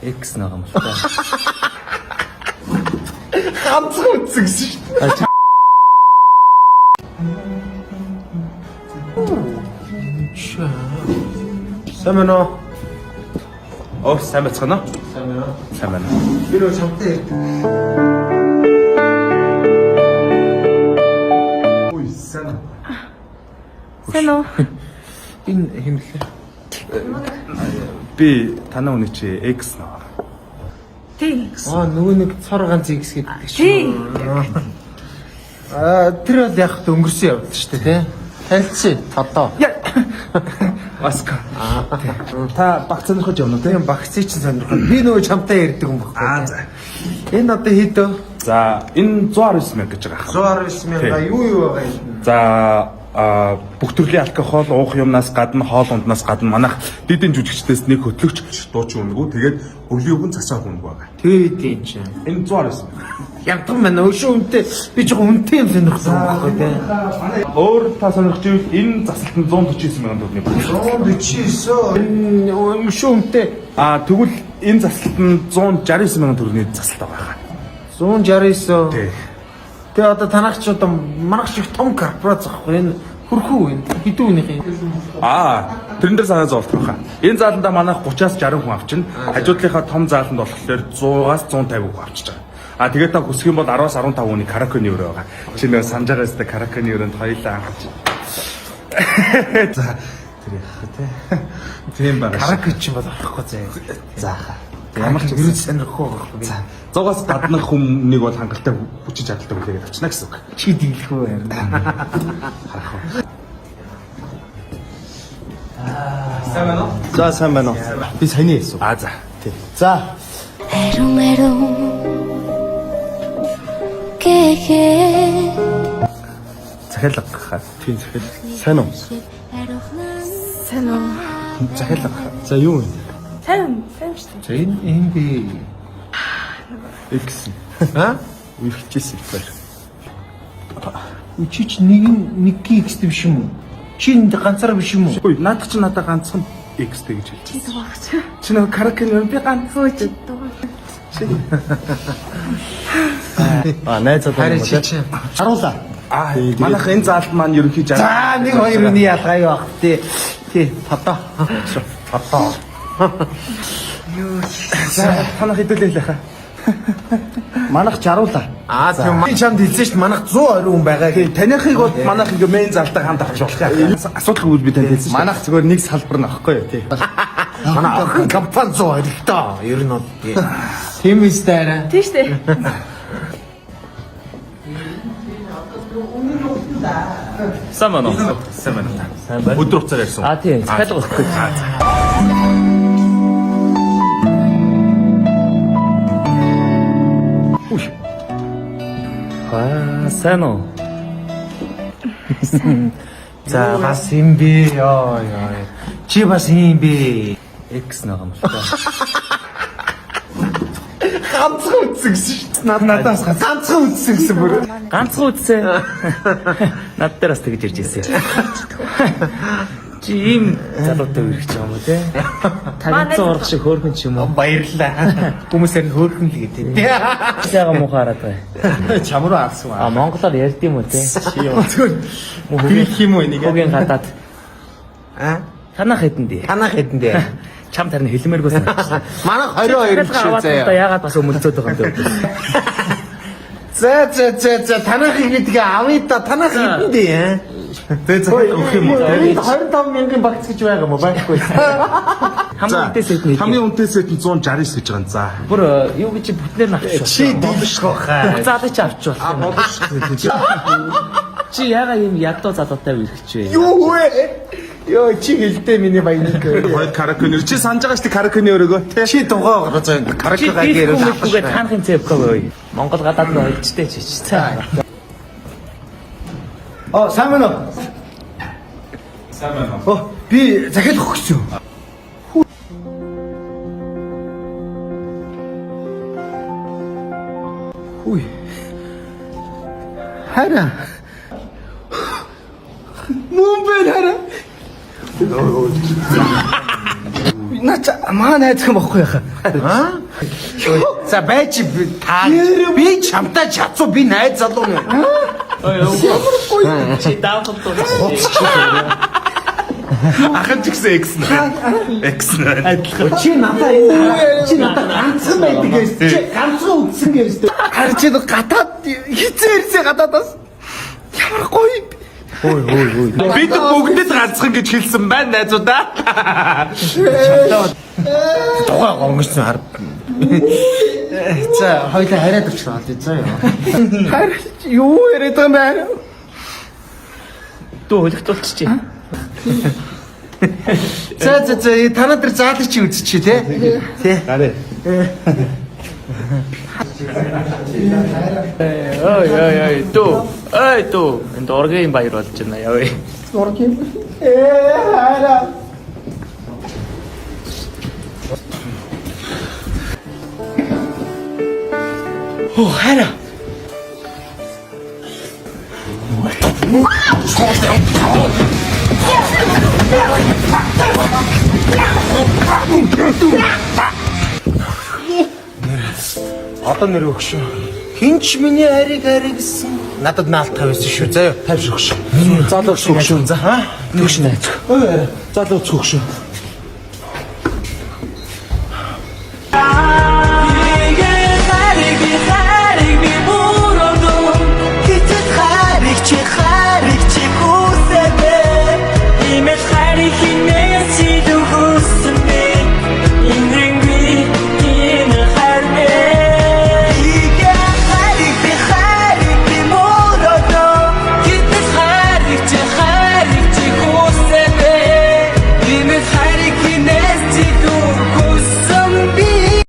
X нэг юм л та. Ганцхан үтсэн гэсэн шүү дээ. Сайн байна уу? Оо, сайн байцгаана уу? Сайн байна уу? Сайн байна. Би нөө чамтай ярьдаг. Үй, сайн. Сайн уу? Энэ хэмлээ. Би танай хүний чи X наа. Тий. Аа, нөгөө нэг цор ганц X гэдэг чинь. Тий. Аа, тэр бол яг хөт өнгөрсөн явдал шүү дээ, тий? Танилцъя, тодоо. Маска. Та баг сонирхож явна уу те? Тийм багцыг чинь сонирхол. Би нөгөө чамтай ярьдаг юм баггүй. Аа, за. Энэ одоо хэд вэ? За, энэ 119 мянга гэж байгаа хаа. 119 мянга юу юу байгаа юм? За, а бүх төрлийн алкогол уух юмнаас гадна, хоол унднаас гадна манайх дидэн жүжигчдээс нэг хөтлөгч дуучин үнэгүй. Тэгээд өвлийн өвгөн цасаа үнэгүй байгаа. Тэр хэд юм чинь? Энэ 119 мянга. Янтхан байна. Өшөө үнэтэй. Би жоохон үнэтэй юм сонирхсан юм баггүй, тий? Өөр та сонирхож ивэл энэ засалт нь 149 мянган төгрөгийн баг. 149. Энэ өшөө үнэтэй. А тэгвэл энэ засалт нь 169 мянган төгрөгийн засалт байгаа хаа. 169. Тий. Тэгээ одоо танах ч одоо манах шиг том корпорац ахгүй энэ хөрхүү энэ хэдэн хүнийх юм? Аа, тэрэн дээр санаа зовлох байхаа. Энэ зааландаа манайх 30-аас 60 хүн авчина. Хажуудлынхаа том зааланд болохоор 100-аас 150 хүн авчиж байгаа. А тэгээд та хүсэх юм бол 10-аас 15 хүний караокены өрөө байгаа. Чи нөө санаж байгаа өстэй караокены өрөөнд хоёлаа анхаж. За, тэр яах вэ? Тийм байгаа. Караоке ч юм бол орохгүй заяа. За хаа. Ямар ч ерөөс сонирхгүй байхгүй би. За, 100-аас гаднах хүнийг бол хангалттай хүчин чадалтай хүлээгээд авчна гэсэн үг. Чи дийлэхгүй байна. Харах уу. За сайн байна уу? Би саяны хэлсэн. А за. Тий. За Ариун ариун гэхэд Захиалга гахаа. тийм захиал. Сайн уу? Сайн уу? Захиалга. За юу вэ? Сайн, сайн шүү дээ. За энэ энэ би X. аа Үерхчихсэн их баяр. чи ч нэг нь нэг X биш юм уу? Чи энд ганцаараа биш юм уу? Үй, наадах чи надаа ганцхан X-тэй гэж хэлж Чи байсан. дугаарч. Чи нөгөө караокены өрөөнд би ганц Хөө чи дугаар. А найзаад Харин чи чи. Харуулаа. Аа, манайх энэ заалд маань ерөнхий 60. За нэг хоёр үний ялгаа юу ах тий. Тий тодоо. Тодоо. За, танах хэдүүлээ лээ. Манайх жаруулаа. Аа тийм би чамд хэлсэн шүү дээ манайх 120 хүн байгаа Тий, гэх. таныхыг бол манайх ингээ мейн заалтаа хамт авч болох юм. Асуудалгүй би танд хэлсэн шүү. Манайх зүгээр нэг салбар нь аахгүй юу тий. Манай охин компани 120 л доо. Ер нь бол тий. Тийм үстэй арай. Тий шүү дээ. Сайн байна уу? Сайн байна. Сайн байна. Өдөр хугацаар ярьсан. А тийм, захиалга өгөх гэж. Аа, сайн уу? За бас юм бэ ёо ёо. Чи бас юм бэ. X нэг юм л та. Ганцхан үтсэн гэсэн шүү дээ. Надаас ганцхан үтсэн гэсэн бүр. Ганцхан үтсэн. Над дээр бас тэгж ирж ирсэн. Чи ийм залуутай үерхэж байгаа юм уу те? Тагцсан урах шиг хөөрхөн ч юм уу? Баярлалаа. Хүмүүс харин хөөрхөн л гэдэг. Сайхан муухай хараад байгаа. Чам руу алсан А монголоор ярьд юм уу те? Чи юу? Зүгээр дийлэх юм уу энийг? Хөгийн гадаад. Аа? Танах хэдэн дээ? Танах хэдэн дээ. Чам тарин хэлмээргүй санагдчихлаа. Манайх 22 Захиалга шүү аваад заяа. одоо яагаад бас өмөлцөөд байгаа юм бэ? За за за за танахыг гэдгээ авъя да. Танах хэдэн дээ. Тэгээ захиалга өгөх юм уу? Энд 25 мянган багц гэж байгаа юм уу? Байхгүй. Хамгийн үнэтэй сет нь Хамгийн үнэтэй сет нь 169 гэж байгаа юм. За. Бүр юу гэж бүтнээр нь авчих. Чи дийлэх хаа. Бүх залуу чи авчих болох юм. Болно шүү дээ. Чи яагаад ийм ядуу залуутай үерхэж вэ? Юу вэ? Йоо чи хэлдэ миний баяныг. Хоёр караокены өрөө. Чи санаж байгаа шүү дээ караокены өрөөгөө тий. Чи дугаа гаргаж байгаа Чи караокега дийлэхгүй гэрээ. мэдгүйгээ таанахын цэвкөө бай. Монгол гадаад нь ойлжтэй чи чи. За. Оо сайн байна уу? Сайн байна. Оо би захиалга өгөх гэсэн. Хүй. Хараа. Мөн байна хараа. Наа чи маа найз юм бохгүй яха. Аа? За байж та би чамтай чадсуу би найз залуу нэ. Чи даахал дуусан. Ахын ч гэсэн X нэ. X нэ. Чи надаа энэ чи надаа ганцхан байдаг гэж чи ганцхан үдсэн гэж. Харин чи гадаад хизээ ирсэ гадаадаас ямар гоё юм. Бид бүгдэд ганцхан гэж хэлсэн байна найзуудаа. Дугаа гонгосон хар. За хоёлаа хараад авчлаа л заа юу. Харин чи юу яриад байгаа юм бэ? Дүү хөлөгтүүлчихжээ. За за за танаа дээр заалыг чи үзчихье те. Тэ. Гараа. Ой ой ой дүү. Ой дүү. Энд ургийн баяр болж байна яваа. Ургийн. Ээ хараа. Оо хараа. Одоо нэр өгш. Хинч миний хайрыг хайрыг гэсэн надад наалт тавьсан шүү заяа. Тавьш өгш. Залуу цогш. За. Нүш найз. Залуу цогш.